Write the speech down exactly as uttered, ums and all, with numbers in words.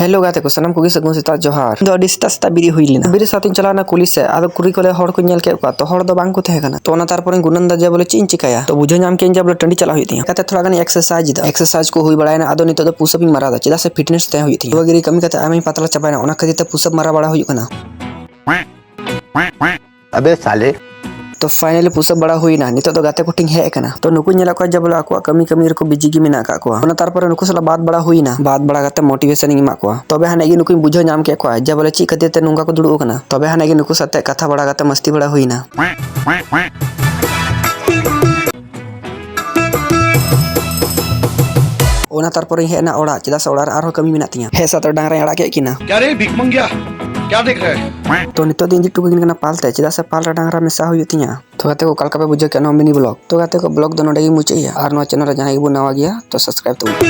Hello ᱜᱟᱛᱮ ᱠᱚ, ᱥᱟᱱᱟᱢ ᱠᱚᱜᱮ ᱥᱟᱹᱜᱩᱱ ᱥᱮᱛᱟᱜ ᱡᱚᱦᱟᱨ᱾ ᱤᱧ ᱫᱚ ᱟᱹᱰᱤ ᱥᱮᱛᱟᱜ ᱥᱮᱛᱟᱜ ᱵᱮᱨᱮᱫ ᱦᱩᱭ ᱞᱮᱱᱟ᱾ ᱵᱮᱨᱮᱫ ᱥᱟᱶᱛᱮᱧ ᱪᱟᱞᱟᱣ ᱮᱱᱟ ᱠᱩᱞᱦᱤ ᱥᱮᱫ᱾ ᱟᱫᱚ ᱠᱩᱞᱦᱤ ᱠᱚᱨᱮ ᱦᱚᱲ ᱠᱚᱧ ᱧᱮᱞ ᱠᱮᱫ ᱠᱚᱣᱟ, ᱛᱚ ᱦᱚᱲ ᱫᱚ ᱵᱟᱝ ᱠᱚ ᱛᱟᱦᱮᱸ ᱠᱟᱱᱟ᱾ ᱛᱚ ᱚᱱᱟ ᱛᱟᱨᱯᱚᱨᱮᱧ ᱜᱩᱱᱟᱹᱱ ᱫᱟ ᱡᱮ ᱵᱚᱞᱮ ᱪᱮᱫ ᱤᱧ ᱪᱤᱠᱟᱹᱭᱟ᱾ ᱛᱚ ᱵᱩᱡᱷᱟᱹᱣ ᱧᱟᱢ ᱠᱮᱫᱟᱹᱧ ᱡᱮ ᱵᱚᱞᱮ ᱴᱟᱺᱰᱤ ᱪᱟᱞᱟᱜ ᱦᱩᱭᱩᱜ ᱛᱤᱧᱟ᱾ ᱠᱟᱛᱮ ᱛᱷᱚᱲᱟ ᱜᱟᱱ ᱤᱧ ᱮᱠᱥᱟᱨᱥᱟᱭᱤᱡᱽ ᱮᱫᱟ᱾ ᱮᱠᱥᱟᱨᱥᱟᱭᱤᱡᱽ ᱠᱚ ᱦᱩᱭ ᱵᱟᱲᱟᱭᱮᱱᱟ, ᱟᱫᱚ ᱱᱤᱛᱚᱜ ᱫᱚ ᱯᱩᱥᱟᱯ ᱤᱧ ᱢᱟᱨᱟᱣ ᱮᱫᱟ, ᱪᱮᱫᱟᱜ ᱥᱮ ᱯᱷᱤᱴᱱᱮᱥ ᱛᱟᱦᱮᱸ ᱦᱩᱭᱩᱜ ᱛᱤᱧᱟ᱾ ᱵᱟᱵᱟᱜᱤᱨᱤ ᱠᱟᱹᱢᱤ ᱠᱟᱛᱮ ᱟᱭᱢᱟᱧ ᱯᱟᱛᱞᱟ ᱪᱟᱵᱟᱭᱮᱱᱟ, ᱚᱱᱟ ᱠᱷᱟᱹᱛᱤᱨ ᱛᱮ ᱯᱩᱥᱟᱯ ᱢᱟᱨᱟᱣ ᱵᱟᱲᱟ ᱦᱩᱭᱩᱜ ᱠᱟᱱᱟ᱾ ᱟᱵᱮ ᱥᱟᱞᱮ᱾ ᱛᱚ finally ᱯᱩᱥᱟᱯ ᱵᱟᱲᱟ ᱦᱩᱭᱱᱟ᱾ ᱱᱤᱛᱚᱜ ᱫᱚ ᱜᱟᱛᱮ ᱠᱚᱴᱷᱮᱱ ᱦᱮᱡ ᱟᱠᱟᱱᱟ᱾ ᱛᱚ ᱱᱩᱠᱩᱧ ᱧᱮᱞᱮᱫ ᱠᱚᱣᱟ ᱡᱮ ᱵᱚᱞᱮ ᱟᱠᱚᱣᱟᱜ ᱠᱟᱹᱢᱤ ᱠᱟᱹᱢᱤ ᱨᱮᱠᱚ ᱵᱤᱡᱤ ᱜᱮ ᱢᱮᱱᱟᱜ ᱟᱠᱟᱫ ᱠᱚᱣᱟ᱾ ᱚᱱᱟ ᱛᱟᱨᱯᱚᱨᱮ ᱱᱩᱠᱩ ᱥᱟᱞᱟᱜ ᱵᱟᱫ ᱵᱟᱲᱟ ᱦᱩᱭᱱᱟ᱾ ᱵᱟᱫ ᱵᱟᱲᱟ ᱠᱟᱛᱮ ᱢᱳᱴᱤᱵᱷᱮᱥᱚᱱ ᱤᱧ ᱮᱢᱟᱜ ᱠᱚᱣᱟ᱾ ᱛᱚᱵᱮ ᱦᱟᱱᱮ ᱜᱮ ᱱᱩᱠᱩᱧ ᱵᱩᱡᱷᱟᱹᱣ ᱧᱟᱢ ᱠᱮᱫ ᱠᱚᱣᱟ ᱡᱮ ᱵᱚᱞᱮ ᱪᱮᱫ ᱠᱷᱟᱹᱛᱤᱨ ᱛᱮ ᱱᱚᱝᱠᱟ ᱠᱚ ᱫᱩᱲᱩᱵ ᱟᱠᱟᱱᱟ᱾ ᱛᱚᱵᱮ ᱦᱟᱱᱮ ᱜᱮ ᱱᱩᱠᱩ ᱥᱟᱛᱮ ᱠᱟᱛᱷᱟ ᱵᱟᱲᱟ ᱠᱟᱛᱮ ᱢᱟᱥᱛᱤ ᱵᱟᱲᱟ ᱦᱩᱭᱱᱟ᱾ ᱚᱱᱟ ᱛᱟᱨᱯᱚᱨᱮᱧ ᱦᱮᱡ ᱮᱱᱟ ᱚᱲᱟᱜ, ᱪᱮᱫᱟᱜ ᱥᱮ ᱚᱲᱟᱜ ᱨᱮ ᱟᱨᱦᱚᱸ ᱠᱟᱹᱢᱤ ᱢᱮᱱᱟᱜ ᱛᱤᱧᱟ᱾ ᱦᱮᱡ ᱥᱟᱶᱛᱮ ᱰᱟᱝᱨᱟᱧ ᱟᱲᱟᱜ ᱠᱮᱫ ᱠᱤᱱᱟ᱾ क्या रे भीख मंगिया, क्या देख रहा है? ᱛᱚ ᱱᱤᱛᱚᱜ ᱫᱚ ᱤᱧ ᱤᱫᱤ ᱦᱚᱴᱚ ᱠᱟᱹᱠᱤᱱ ᱠᱟᱱᱟ ᱯᱟᱞ ᱛᱮ, ᱪᱮᱫᱟᱜ ᱥᱮ ᱯᱟᱞ ᱨᱮ ᱰᱟᱝᱨᱟ ᱢᱮᱥᱟ ᱦᱩᱭᱩᱜ ᱛᱤᱧᱟ᱾ ᱛᱚ ᱜᱟᱛᱮ ᱠᱚ, ᱚᱠᱟ ᱞᱮᱠᱟ ᱯᱮ ᱵᱩᱡᱷᱟᱹᱣ ᱠᱮᱫ ᱱᱚᱣᱟ ᱢᱤᱱᱤ ᱵᱞᱚᱜ? ᱛᱚ ᱜᱟᱛᱮ ᱠᱚ, ᱵᱞᱚᱜ ᱫᱚ ᱱᱚᱰᱮ ᱜᱮ ᱢᱩᱪᱟᱹᱫ ᱮᱭᱟ᱾ ᱟᱨ ᱱᱚᱣᱟ ᱪᱮᱱᱮᱞ ᱨᱮ ᱡᱟᱦᱟᱸᱭ ᱜᱮᱵᱚᱱ ᱱᱟᱣᱟ ᱜᱮᱭᱟ, ᱛᱚ ᱥᱟᱵᱥᱠᱨᱟᱭᱤᱵ ᱛᱟᱵᱚᱱ ᱯᱮ᱾